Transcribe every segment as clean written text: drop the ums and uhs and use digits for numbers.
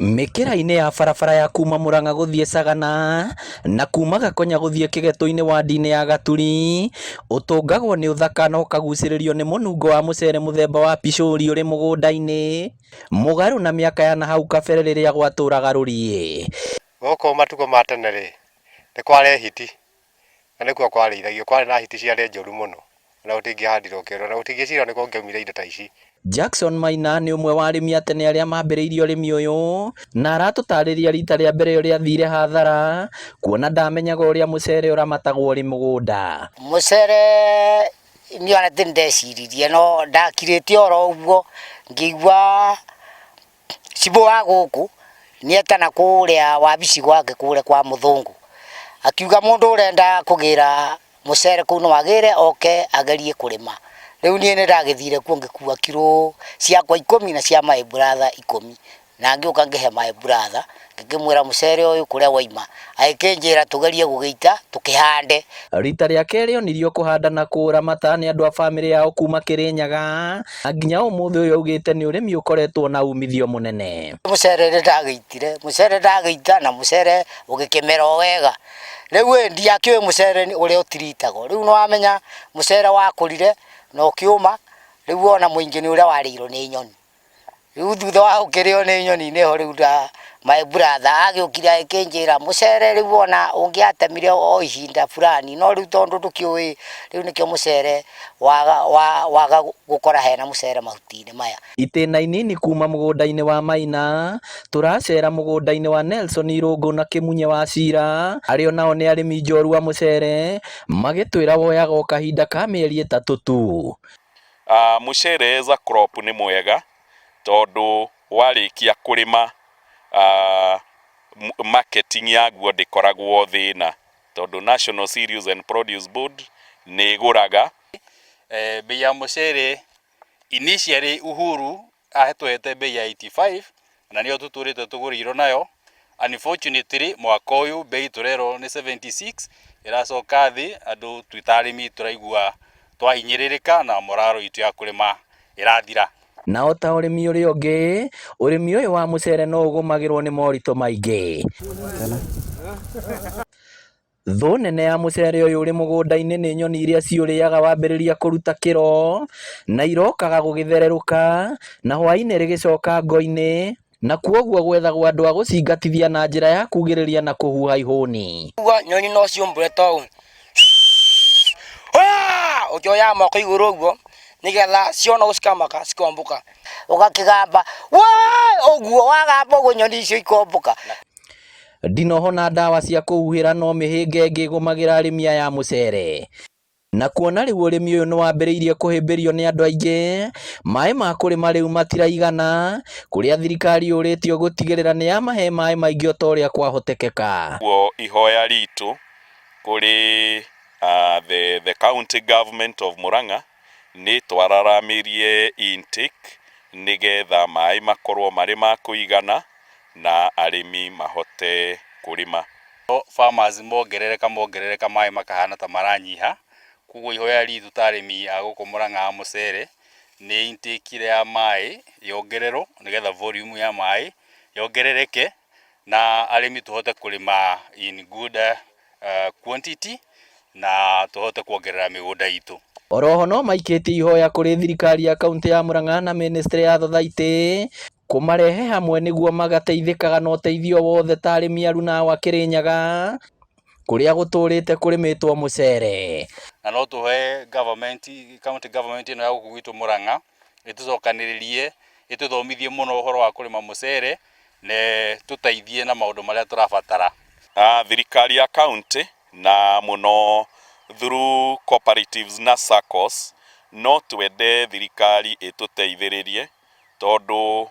Mĩkĩra-inĩ ya barabara ya kuma Murang'a gũthiĩ Sagana na kuma Gakonya gũthiĩ Kĩgetũ-inĩ wadi-inĩ ya Gaturi, ũtũngagwo nĩ ũthaka na ũkagucĩrĩrio nĩ mũnungo wa mũcere mũthemba wa picũri ũrĩ mũgũnda-inĩ, mũgarũ na mĩaka ya nahau kabere rĩrĩa gwatũraga rũriĩ. Gũkũ matukũ ma tene-rĩ, nĩ kwarĩ hiti na nĩkuo kwarĩithagio. Kwarĩ na hiti ciarĩ njũru mũno na gũtingĩahandirwo kĩndũ na gũtingĩcirwo nĩ kũngĩaumire indo ta ici. Jackson Maina nĩ ũmwe wa arĩmi a tene arĩa mambĩrĩirie ũrĩmi ũyũ na aratũtarĩria rita rĩa mbere ũrĩa athire hathara kuona ndamenyaga ũrĩa mũcere ũramatagwo ũrĩ mũgũnda. Mũcere niĩ ona ti ndeciririe no ndakirĩte oro ũguo ngĩigua Cibũ wa gũkũ nĩetana kũrĩa wabici gwake kũrĩa kwa mũthũngũ, akiuga mũndũ ũrenda kũgĩra mũcere kũu no agĩre oke agerie kũrĩma. Rĩu niĩ nĩndagĩthire kuo ngĩkua kiro ciakwa ikũmi na cia my brother ikũmi, na ngĩũka ngĩhe my brother, ngĩkĩmwĩra mũcere ũyũ kũrĩa waima, agĩkĩnjĩra tũgerie gũgĩita tũkĩhande. Rita rĩa kerĩ onirio kũhanda na kũũramata nĩ andũ a bamĩrĩ yao kuma Kĩrĩnyaga, na nginya ũmũthĩ ũyũ augĩte nĩ ũrĩmi ũkoretwo na umithio mũnene. Mũcere nĩ ndagĩitire, mũcere ndagĩita na mũcere ũgĩkĩmera o wega. Rĩu ĩ ndiakĩũĩ mũcere ũrĩa ũtiritagwo, rĩu nĩ wamenya mũcere wakũrire na ũkĩũma, rĩu wona mũingĩ nĩ ũrĩa warĩirwo nĩ nyoni. Rĩu thutha wa gũkĩrĩo nĩ nyoni nĩho rĩu nda my brother agĩũkire agĩkĩnjĩra mũcere rĩu wona ũngĩatemire o ihinda fulani no rĩu tondũ ndũkĩũĩ rĩu nĩkĩo mũcere waga waga gũkora hena mũcere mahuti-inĩ maya. Itĩna inini kuma mũgũnda-inĩ wa Maina, tũracera mũgũnda-inĩ wa Nelson Irũngũ na Kĩmunye wa Cira, arĩa onao nĩ arĩmi njorua a mũcere, magĩtwĩra woyaga o kahinda ka mĩeri ĩtatũ tu. Mũcere as a crop nĩ mwega tondũ warĩkia kũrĩma marketing yaguo ndĩkoragwo thĩna tondũ National Cereals and Produce Board nĩ ĩgũraga. Bei ya mũcere initially Uhuru atũhete bei ya 85 na nĩyo tũtũrĩte tũgũrĩirwo nayo. Unfortunately mwaka ũyũ bei tũrerwo nĩ 76 ĩracoka thĩ, andũ twĩ ta arĩmi tũraigua twahinyĩrĩrĩka na moraro itũ ya kũrĩma ĩrathira. Na o ta ũrĩmi ũrĩa ũngĩ, ũrĩmi ũyũ wa mũcere no ũgũmagĩrwo nĩ moritũ maingĩ. Thũ nene ya mũcere ũyũ ũrĩ mũgũnda-inĩ nĩ nyoni iria ciũrĩaga wambĩrĩria kũruta kĩro, na irokaga gũgĩthererũka, na hwaĩ-inĩ rĩgĩcoka ngo-inĩ, na kwoguo gwethagwo andũ a gũcingatithia na njĩra ya kugĩrĩria na kũhuha ihũni. Ũguo nyoni no ciũmbũre ta ũũ ũkĩoyaga moko igũrũ ũguo nĩgetha ciona ũguo cikamaka cikombũka. Ũgakĩgamba woi ũguo wagamba ũguo nyoni icio ikombũka. Ndinoho na ndawa cia kũhuhĩra no mĩhĩnga ĩngĩ ĩgũmagĩra arĩmi aya a mũcere. Na kuona rĩu ũrĩmi ũyũ nĩ wambĩrĩirie kũhĩmbĩrio nĩ andũ aingĩ, maĩ ma kũrĩma rĩu matiraigana, kũrĩa thirikari yũrĩtio gũtigĩrĩra nĩ yamahe maĩ maingĩ o ta ũrĩa kwahotekeka. Koguo ihoya ritũ kũrĩ the county government of Murang'a nĩ twararamĩrie intake nĩgetha maĩ makorwo marĩ ma kũigana na arĩmi mahote kũrĩma. Farmers mongerereka mongerereka maĩ makahana ta maranyiha, koguo ihoya ritũ ta arĩmi a gũkũ Mũrang'a a mũcere nĩ intake ĩrĩa ya maĩ yongererwo nĩgetha volume ya maĩ yongerereke na arĩmi tũhote kũrĩma in good quantity na tũhote kuongerera mĩgũnda itũ. Oroho no maikĩtie ihoya kũrĩ thirikari ya kauntĩ ya Murang'a na mĩnĩstrĩ ya thothaitĩ kũmarehe hamwe nĩguo magateithĩkaga na ũteithio wothe ta arĩmi aruna a Kĩrĩnyaga kũrĩa gũtũrĩte kũrĩmĩtwo mũcere. Na no tũhe government, county government ĩno ya gũkũ gwitũ Mũrang'a ĩtũcokanĩrĩrie ĩtũthomithie mũno ũhoro wa kũrĩma mũcere na ĩtũteithie na maũndũ marĩa tũrabatara. Thirikari ya county na mũno through cooperatives na SACCOs no twende thirikari ĩtũteithĩrĩrie tondũ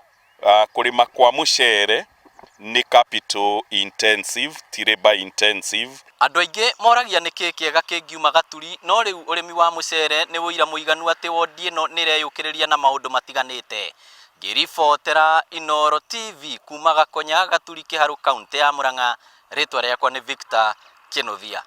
kũrĩma kwa mũcere nĩ capital intensive ti labour intensive. Andũ aingĩ moragia nĩkĩĩ kĩega kĩngiuma Gaturi no rĩu ũrĩmi wa mũcere nĩ ũira mũiganu atĩ wondi ĩno nĩĩreyũkĩrĩria na maũndũ matiganĩte. Ngĩribotera Inooro TV kuma Gakonya, Gaturi, Kĩharũ, kauntĩ ya Murang'a, rĩtwa rĩakwa nĩ Victor Kĩnuthia.